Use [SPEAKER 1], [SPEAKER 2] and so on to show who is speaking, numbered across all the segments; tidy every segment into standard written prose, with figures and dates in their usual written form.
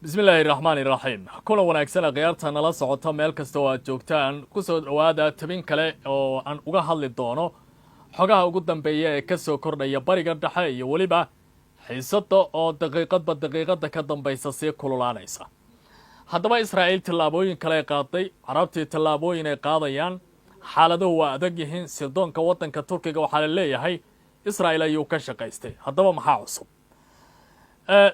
[SPEAKER 1] Bismillaahi raxmaani raxiim. Kulan wanaagsan khiyaarta nala socota meel kasta oo aad joogtaan. Kusoo dhowaada tabin kale oo aan uga hadli doono xogaha ugu dambeeya ee kasoo kordhaya Bariga Dhexe iyo weliba xiisadda oo daqiiqadba daqiiqadda ka dambaysa sii kululaanaysa. Haddaba, Israa'iil tallaabooyin kale ay qaaday, Carabtii tallaabooyin ay qaadayaan, xaaladuhu waa adag yihiin. Sirdoonka waddanka Turkiga waxaa la leeyahay Israa'iil ayuu ka shaqaystay. Haddaba, maxaa cusub?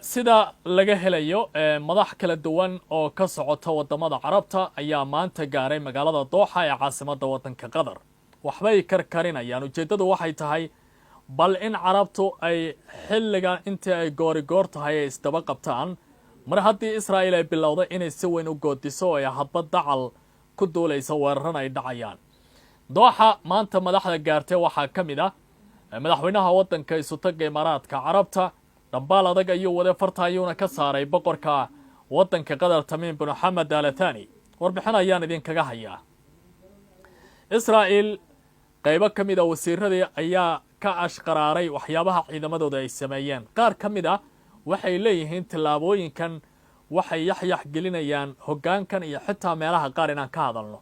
[SPEAKER 1] Sida laga helayo, madax kala duwan oo ka socota waddamada Carabta ayaa maanta gaaray magaalada Dooxa ee caasimadda waddanka Qatar. Waxbay karkarinayaan. Ujeeddadu waxay tahay bal in Carabtu ay xilligan intii ay goori goor tahay ay isdaba qabtaan, mar haddii Israa'iil ay bilowday inay si weyn u goodiso oo ay hadba dacal ku duulaysa, weeraran ay dhacayaan. Dooxa maanta madaxda gaartay waxaa ka mid ah madaxweynaha waddanka Isutagga Imaaraadka Carabta. Dhambaal adag ayuu waday, farta ayuuna ka saaray boqorka waddanka Qatar, Tamiim bin Xamed Al Thani. Warbixin ayaan idinkaga hayaa. Israa'iil qaybo ka mid a wasiiradii ayaa ka ashqaraaray waxyaabaha ciidamadooda ay sameeyeen. Qaar ka mid a waxay leeyihiin tallaabooyinkan waxay yaxyax gelinayaan hoggaankan iyo xitaa meelaha qaar inaan ka hadalno.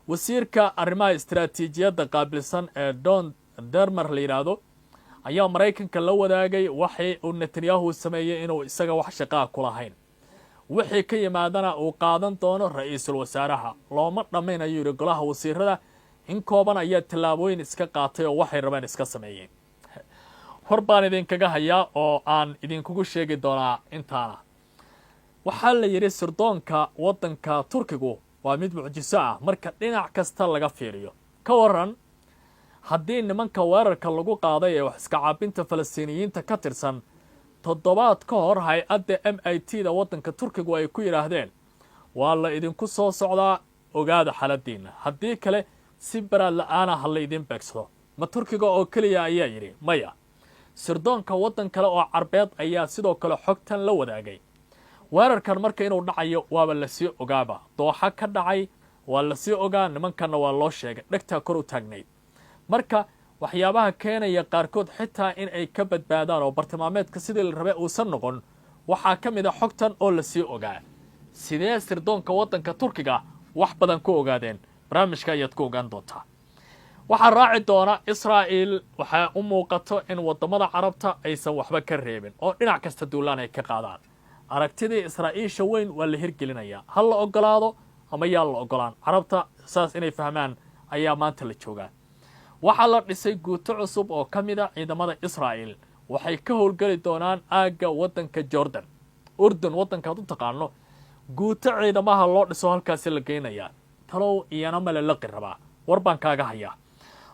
[SPEAKER 1] Wasiirka arrimaha istaraatiijiyadda qaabilsan ee Don Dermer la yidhaahdo ayaa Maraykanka la wadaagay waxay uu Netanyahu sameeyey inuu isaga wax shaqaa ku lahayn, wixii ka yimaadana uu qaadan doono ra-iisul wasaaraha. Looma dhammayn, ayuu yidhi. Golaha wasiirada in kooban ayaa tallaabooyin iska qaatay oo waxay rabeen iska sameeyeen. Hor baan idinkaga hayaa oo aan idinkugu sheegi doonaa intaana. Waxaa la yidhi sirdoonka waddanka Turkigu waa mid mucjiso ah marka dhinac kasta laga fiiriyo. Ka waran haddii nimanka weerarka lagu qaaday ee wax iska caabinta Falastiiniyiinta ka tirsan toddobaad ka hor hay-adda MIT da waddanka Turkigu ay ku yidhaahdeen: "Waa la idinku soo socdaa, ogaada xaaladiina, haddii kale si baraad la-aana ha la idin beegsado"? Ma Turkiga oo keliya ayaa yidhi? Maya, sirdoonka waddan kale oo Carbeed ayaa sidoo kale xogtan la wadaagay. Weerarkan marka inuu dhacayo waaba lasii ogaaba. Dooxa ka dhacay waa lasii ogaa, nimankanna waa loo sheegay, dhegtaa kor u taagnayd. Marka waxyaabaha keenaya qaarkood xitaa in ay ka badbaadaan oo bartilmaameedka sidii la rabay uusan noqon waxaa ka mid a xogtan oo lasii ogaa. Sidee sirdoonka waddanka Turkiga wax badan ku ogaadeen? Barnaamijka ayaad ku ogaan doontaa. Waxaa raaci doona, Israa'iil waxaa u muuqato in waddamada Carabta aysan waxba ka reebin oo dhinac kasta duulaan ay ka qaadaan. Aragtidii Israa'iisha weyn waa la hirgelinayaa, ha la ogolaado ama yaa la ogolaan. Carabta saas inay fahmaan ayaa maanta la joogaa. Waxaa la dhisay guuto cusub oo ka mid a ciidamada Israa'iil. Waxay ka howlgeli doonaan aagga waddanka Jordan, Urdun waddankaad u taqaano. Guuto ciidamaha loo dhiso halkaasi la geynayaa. Talow iyana male laqi rabaa? War baan kaaga hayaa.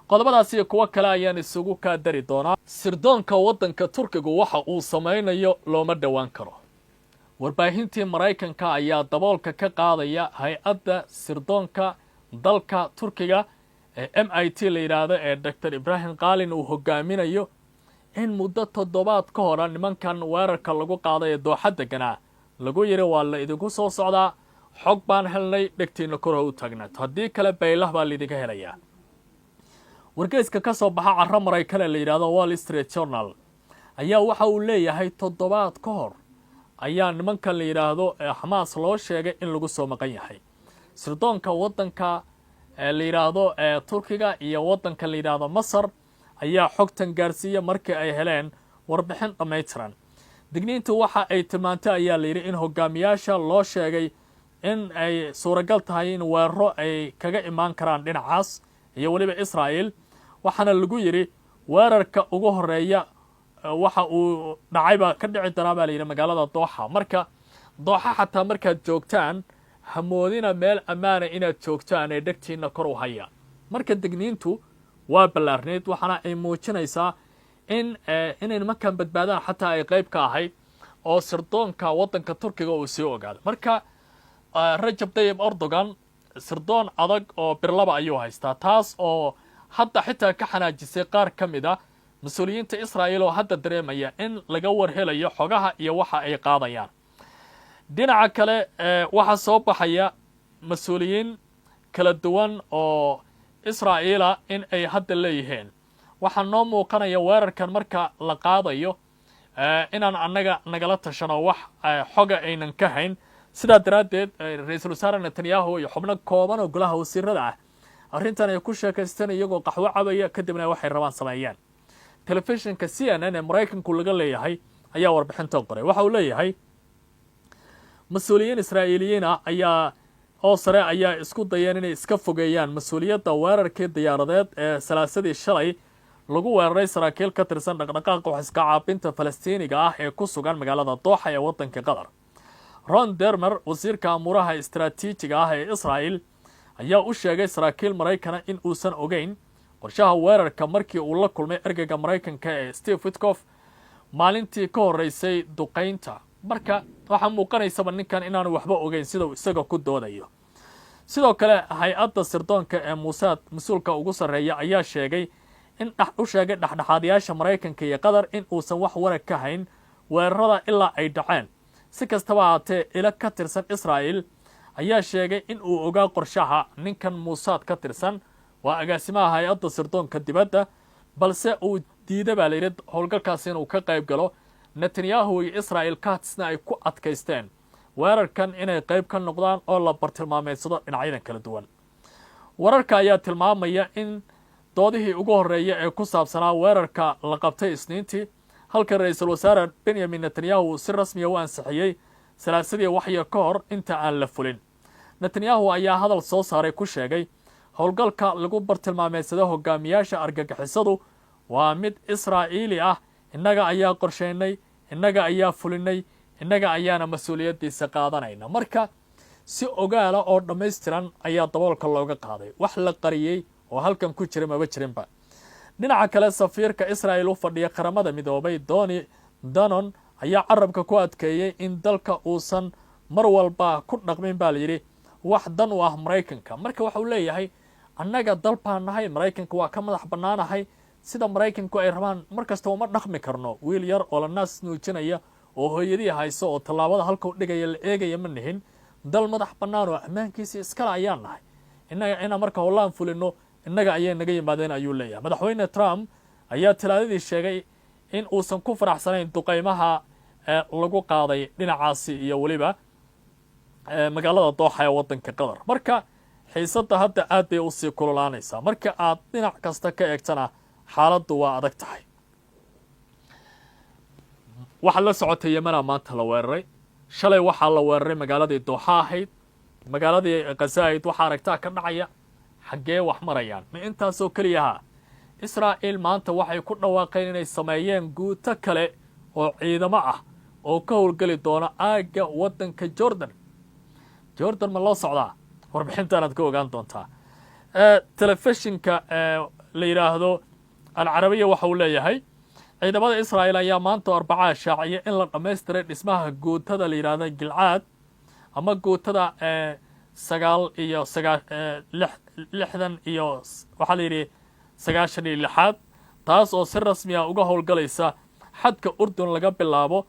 [SPEAKER 1] Qodobadaas iyo kuwo kale ayaan isugu kaa dari doonaa. Sirdoonka waddanka Turkigu waxa uu samaynayo looma dhowaan karo. Warbaahintii Maraykanka ayaa daboolka ka qaadaya hay-adda sirdoonka dalka Turkiga ee MIT la yidhaahdo ee Doctor Ibrahim Kalin uu hogaaminayo in muddo toddobaad ka hora nimankan weerarka lagu qaaday ee Dooxa deganaa lagu yidhi: "Waa la idinku soo socdaa, xog baan helnay, dhegtiina kor ha u taagnaato, haddii kale baylah baa laidinka helayaa." Wargeyska ka soo baxa carro Maraykan ee la yidhahdo Wall Street Journal ayaa waxa uu leeyahay toddobaad ka hor ayaa nimankan la yidhaahdo ee Xamaas loo sheegay in lagu soo maqan yahay. Sirdoonka waddanka la yidhaahdo ee Turkiga iyo waddanka la yidhaahdo Masar ayaa xogtan gaarsiiya markii ay heleen warbixin dhammaystiran. Digniintu waxa ay tilmaantay, ayaa la yidhi, in hogaamiyaasha loo sheegay in ay suuragal tahay in weeraro ay kaga imaan karaan dhinacaas iyo weliba Israa'el. Waxaana lagu yidhi weerarka ugu horeeya waxa uu dhacayba ka dhici doonaa, baa la yidhi, magaalada Dooxa. Marka Dooxa xataa markaad joogtaan, hamoodina meel ammaana inaad joogtaan ee dhegtiina kor u haya. Marka digniintu waa ballaarneyd, waxaana ay muujinaysaa in inay nimankan badbaadaan xataa ay qayb ka ahayd oo sirdoonka waddanka Turkiga uu sii ogaado. Marka Rajab Tayib Erdogan sirdoon adag oo birlaba ayuu haystaa, taas oo hadda xitaa ka xanaajisay qaar ka mid a mas-uuliyiinta Israa'iil oo hadda dareemaya in laga warhelayo xogaha iyo waxa ay qaadayaan. Dhinaca kale, waxaa soo baxaya mas-uuliyiin kala duwan oo Israa'iila in ay hadda leeyihiin waxaa noo muuqanaya weerarkan marka la qaadayo Inaan annaga nagala tashano wax xoga aynan ka hayn. Sidaa daraaddeed, Ra-iisul Wasaare Netanyahu iyo xubno kooban oo golaha wasiirada ah arrintan ay ku sheekaysteen iyagoo qaxwo cabaya, kadibna waxay rabaan sameeyeen. Telefishinka CNN ee Maraykanku laga leeyahay ayaa warbixintan qoray. Waxa uu leeyahay, mas-uuliyiin Israa'iiliyiin ah ayaa oo sare ayaa isku dayeen inay iska fogeeyaan mas-uuliyadda weerarkii diyaaradeed ee Salaasadii shalay lagu weeraray saraakiil ka tirsan dhaqdhaqaaqa wax iska caabinta Falastiiniga ah ee ku sugan magaalada Dooxa ee waddanka Qatar. Ron Dermer, wasiirka amuuraha istaraatiijiga ah ee Israa'il, ayaa u sheegay saraakiil Maraykana in uusan ogeyn qorshaha weerarka markii uu la kulmay ergeyga Maraykanka ee Steve Witkoff maalintii ka horreysay duqaynta. Marka waxaa muuqanaysaba ninkan inaanu waxba ogeyn, sida uu isaga ku doodayo. Sidoo kale, hay-adda sirdoonka ee Muusaad mas-uulka ugu sarreeya ayaa sheegay in u sheegay dhexdhexaadayaasha Maraykanka iyo Qatar in uusan wax warag ka hayn weerarada ilaa ay dhaceen. Si kastaba haatee, ilo ka tirsan Israa'il ayaa sheegay in uu ogaa qorshaha ninkan Muusaad ka tirsan, waa agaasimaha hay-adda sirdoonka dibadda, balse uu diida baa layidhi howlgalkaasi inuu ka qayb galo. Netanyahu iyo Israa'il Katsna ay ku adkaysteen weerarkan inay qayb ka noqdaan oo la bartilmaameedsado dhinacyadan kala duwan. Wararka ayaa tilmaamaya in doodihii ugu horreeya ee ku saabsanaa weerarka la qabtay Isniintii, halka Ra-iisul Wasaare Benyamin Netanyahu uu si rasmiya u ansixiyey Salaasadii waxyar ka hor inta aan la fulin. Netanyahu ayaa hadal soo saaray ku sheegay, howlgalka lagu bartilmaameedsado hogaamiyaasha argagixisadu waa mid Israa'iili ah. Innaga ayaa qorsheynay, innaga ayaa fulinay, innaga ayaana mas-uuliyaddiisa qaadanayna. Marka si ogaala oo dhammaystiran ayaa daboolka looga qaaday. Wax la qariyey oo halkan ku jira maba jirinba. Dhinaca kale, safiirka Israa'il u fadhiya Qaramada Midoobay, Doni Danon, ayaa carabka ku adkeeyey in dalka uusan mar walba ku dhaqmin, baa layidhi, wax dan u ah Maraykanka. Marka waxa uu leeyahay, annaga dal baan nahay, Maraykanka waa ka madax bannaanahay. Sida Maraykanku ay rabaan mar kasta uma dhaqmi karno. Wiil yar oo la naas nuujinaya oo hooyadii hayso oo tallaabada halkau dhigaya la eegaya ma nihin. Dal madax bannaan oo ammaankiisa iskale ayaan nahay. Innaga inaan marka howlaan fulino innaga ayay naga yimaadeen, ayuu leeyahay. Madaxweyne Trump ayaa Talaadadii sheegay in uusan ku faraxsanayn duqaymaha lagu qaaday dhinacaasi iyo weliba magaalada Dooxa ee waddanka Qatar. Marka xiisadda hadda aad bay usii kululaanaysaa. Marka aad dhinac kasta ka eegtana, xaaladdu waa adag tahay. Waxaad la socotay, Yemena maanta la weeraray. Shalay waxaa la weeraray magaaladii Dooxa ahayd, magaaladii Qaza ahayd. Waxaa aragtaa ka dhacaya. Xaggee wax marayaan? Ma intaasoo keliyaha? Israa'iil maanta waxay ku dhawaaqeen inay sameeyeen guuto kale oo ciidamo ah oo ka howlgeli doona aagga waddanka Jordan. Jordan ma loo socdaa? Warbixintaanaad ka ogaan doontaa. Telefishinka la yidhaahdo Alcarabiya waxa uu leeyahay, ciidamada Israa'iil ayaa maanta Arbacaa shaaciyay in la dhammaystiray dhismaha guutada la yidhaahdo Gilcaad ama guutada sagaal iyo sagaa lixdan iyo, waxaa la yidhi, 96aad, taas oo si rasmi ah uga howlgalaysa xadka Urdun, laga bilaabo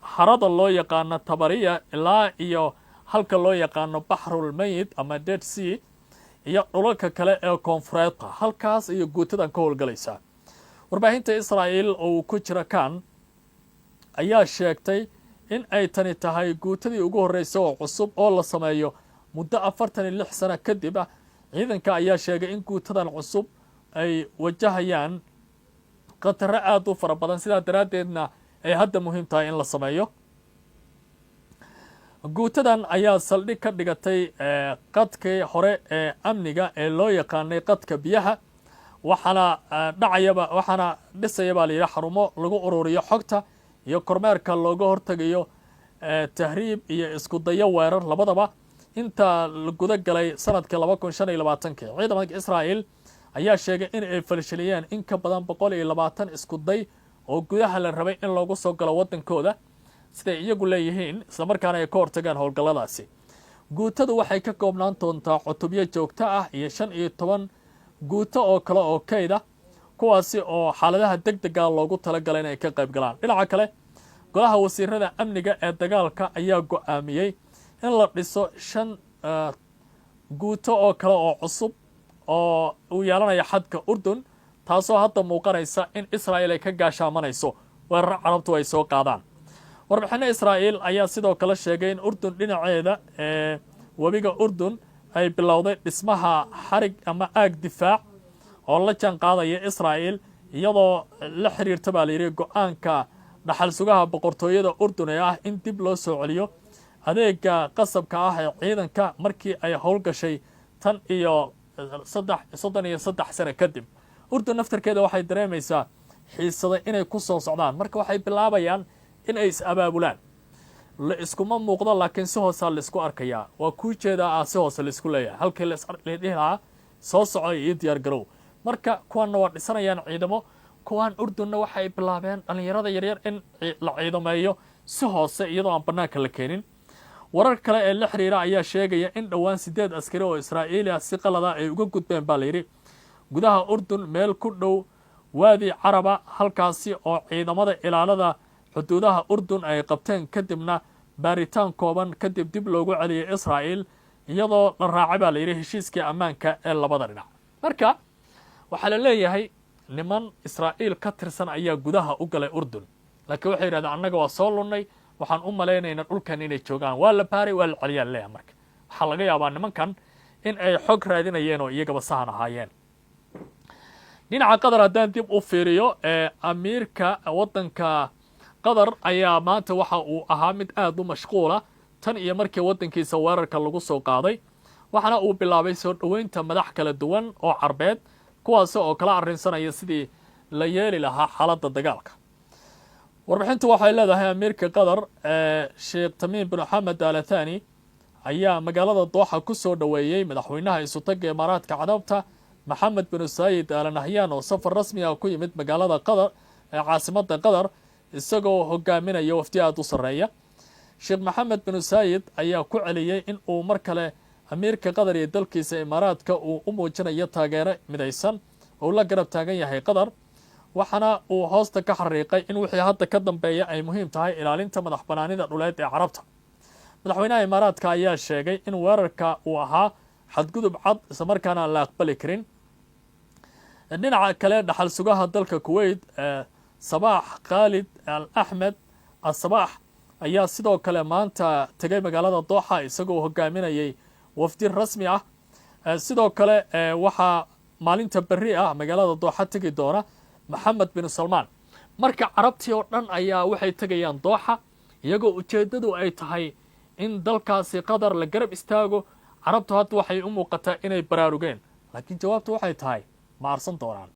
[SPEAKER 1] harada loo yaqaano Tabariya ilaa iyo halka loo yaqaano Baxrul Mayid ama Dead Sea iyo dhulalka kale ee koonfureedka. Halkaas iyo guutadan ka howlgalaysaa. Warbaahinta Israa'iil oo uu ku jira Kan ayaa sheegtay in ay tani tahay guutadii ugu horreysay oo cusub oo la sameeyo muddo 46 sano kadib ah. Ciidanka ayaa sheegay in guutadan cusub ay wajahayaan khataro aada u fara badan, sidaa daraaddeedna ay hadda muhiim tahay in la sameeyo. Guutadan ayaa saldhig ka dhigatay qadkii hore ee amniga ee loo yaqaanay qadka biyaha, waxaana dhacayaba, waxaana dhisaya, baa la yidhi, xarumo lagu ururiyo xogta iyo kormeerka looga hortegayo tahriib iyo isku dayo weerar labadaba. Inta la guda galay sanadkii 2025-kii, ciidamanka Israa'il ayaa sheegay in ay falshiliyeen in ka badan 120 isku day oo gudaha la rabay in loogu soo galo waddankooda, siday iyagu leeyihiin, islamarkaana ay ka hortagaan howlgalladaasi. Guutadu waxay ka koobnaan doontaa cutubyo joogto ah iyo 15 guuto oo kale oo kayd ah, kuwaasi oo xaaladaha deg dega loogu talagalay inay ka qayb galaan. Dhinaca kale, golaha wasiirada amniga ee dagaalka ayaa go-aamiyey in la dhiso shan guuto oo kale oo cusub oo uu yeelanaya xadka Urdun, taasoo hadda muuqanaysa in Israa'il ay ka gaashaamanayso Weeraro Carabtu ay soo qaadaan. Warbixinno Israa'iil ayaa sidoo kale sheegay in Urdun dhinaceeda ee webiga Urdun ay bilowday dhismaha xarig ama aag difaac oo la jaan qaadaya Israa'iil, iyadoo la xiriirta, baa layidhi, go-aanka dhaxal sugaha boqortooyada Urdun ee ah in dib loo soo celiyo adeega qasabka ah ee ciidanka markii ay howlgashay tan iyo 33 sano kadib. Urdun naftarkeeda waxay dareemaysaa xiisada inay ku soo socdaan. Marka waxay bilaabayaan in ay is-abaabulaan. La iskuma muuqdo, laakiin si hoosaa la isku arkayaa. Waa kuu jeedaa ah, si hoose laisku leeyahay halkii ladhihi lahaa soo soco iyo diyaar garow. Marka kuwanna waa dhisanayaan ciidamo, kuwan Urdunna waxay bilaabeen dhallinyarada yaryar in la ciidameeyo si hoose, iyadoo aan bannaanka la keenin. Warar kale ee la xiriira ayaa sheegaya in dhowaan 8 askari oo Israa'iili ah si qalada ay uga gudbeen, baa layidhi, gudaha Urdun meel ku dhow Waadi Caraba, halkaasi oo ciidamada ilaalada xuduudaha Urdun ay qabteen, kadibna baaritaan kooban kadib dib loogu celiyay Israa'iil, iyadoo la raacay, baa layidhi, heshiiskii ammaanka ee labada dhinac. Marka waxaa la leeyahay niman Israa'iil ka tirsan ayaa gudaha u galay Urdun, laakiin waxay yidhahdeen: "Annaga waa soo lunnay, waxaan u malaynaynaa dhulkan inay joogaan." Waa la baaray, waa la celiyaa leeyahay. Marka waxaa laga yaabaa nimankan in ay xog raadinayeen oo iyagaba sahan ahaayeen. Dhinaca Qatar haddaan dib u fiiriyo, ee amiirka waddanka Qatar ayaa maanta waxa uu ahaa mid aada u mashquula tan iyo markii waddankiisa weerarka lagu soo qaaday, waxaana uu bilaabay soo dhoweynta madax kala duwan oo Carbeed, kuwaasi oo kala arrinsanaya sidii la yeeli lahaa xaaladda dagaalka. Warbixintu waxay leedahay amiirka Qatar, Sheekh Tamiim bin Xamed Al Thani, ayaa magaalada Dooxa ku soo dhoweeyey madaxweynaha Isutagga Imaaraadka Carabta, Maxamed bin Saayid Al Nahyan, oo safar rasmi ah ku yimid magaalada Qatar ee caasimadda Qatar, isagoo hogaaminaya wafdi aada u sarreeya. Sheekh Maxamed bin Saayid ayaa ku celiyey in uu mar kale amiirka Qatar iyo dalkiisa Imaaraadka uu u muujinayo taageero midaysan oo la garab taagan yahay Qatar, waxaana uu hoosta ka xariiqay in wixii hadda ka dambeeya ay muhiim tahay ilaalinta madax banaanida dhuleed ee Carabta. Madaxweynaha Imaaraadka ayaa sheegay in weerarka uu ahaa xadgudub cad, islamarkaana aan la aqbali karin. Dhinaca kale, dhaxal sugaha dalka Kuwait, Sabaax Khaalid Al Axmed Asabaax, ayaa sidoo kale maanta tegay magaalada Dooxa, isagoo hogaaminayay wafdi rasmi ah. Sidoo kale waxaa maalinta berri ah magaalada Dooxa tegi doona Maxamed bin Salmaan. Marka Carabtii oo dhan ayaa waxay tegayaan Dooxa, iyagoo ujeeddadu ay tahay in dalkaasi Qatar la garab istaago. Carabtu hadda waxay u muuqataa inay baraarugeen, laakiin jawaabtu waxay tahay: ma arsan doonaan?